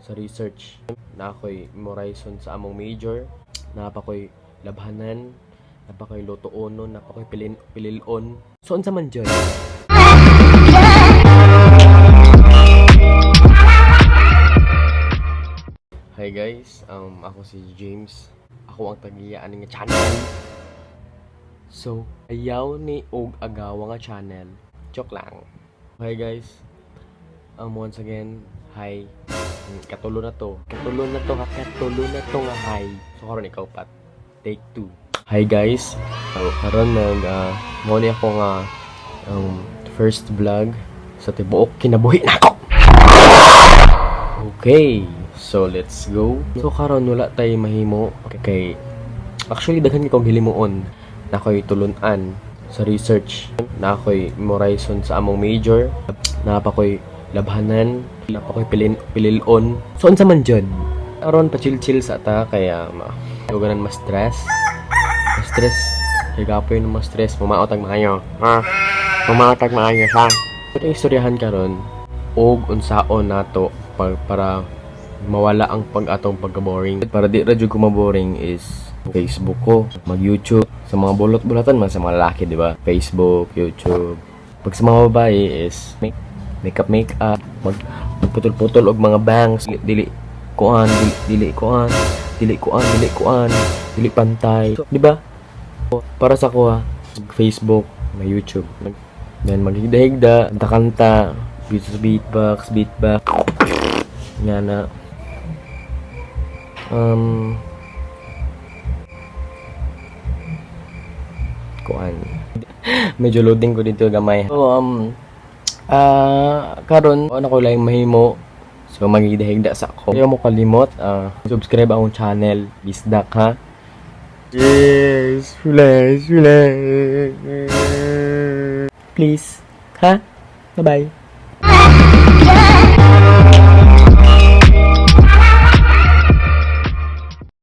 Sa research. Naa ko'y memorizon sa among major. Naa pa ko'y labhanan. Naa pa ko'y lutuonon. Naa pa ko'y pililon. So, unsa man dyan? Hi guys, ako si James. Ako ang tagiya ani nga channel. So, ayaw ni og agawa nga channel. Joke lang. Hi guys. Once again, hi. Katulo na to. Katulo na to, ha. Katulo na to nga hi. So, karon ikaw pat. Take two. Hi guys. So, karon nag mo ni ako nga first vlog sa tibuok kinabuhi nako. Okay, so let's go. So karon wala tay mahimo kay actually daghan kay kong hilimuon. Naa ko'y tulunan sa research. Naa ko'y memorizon sa among major. Naa pa ko'y labhanan. Naa pa ko'y pililon. So unsa man jud? Aron pa chill-chill sa ta kaya ma ganan ma-stress. Ma-stress. Kay gapoy no ma-stress, mumaot ang maayo. Ha? Mumaot ang maayo ha. Pero ang istoryahan karon og unsaon nato para mawala ang pag atong pagka-boring. Para di ra jud ko maboring is Facebook ko, mag YouTube sa mga bulot-bulatan man sa mga lalaki, di ba? Facebook, YouTube. Pag sa mga babae is make up, make up, magputol-putol og mga bangs, dili kuan, dili, dili kuan, dili kuan, dili kuan, dili pantay. So, di ba? Para sa kuha, Facebook, may YouTube. Then maghigda-higda, kanta-kanta, beatbox, beatbox, nga na. Kuan. Medyo loading ko dito gamay. So, karon ano ko lang mahimo. So, maghigda-higda sa ako. Ayaw mo kalimot, subscribe akong channel, Bisdak ha. Yes, please, please. Please. Ha? Bye-bye.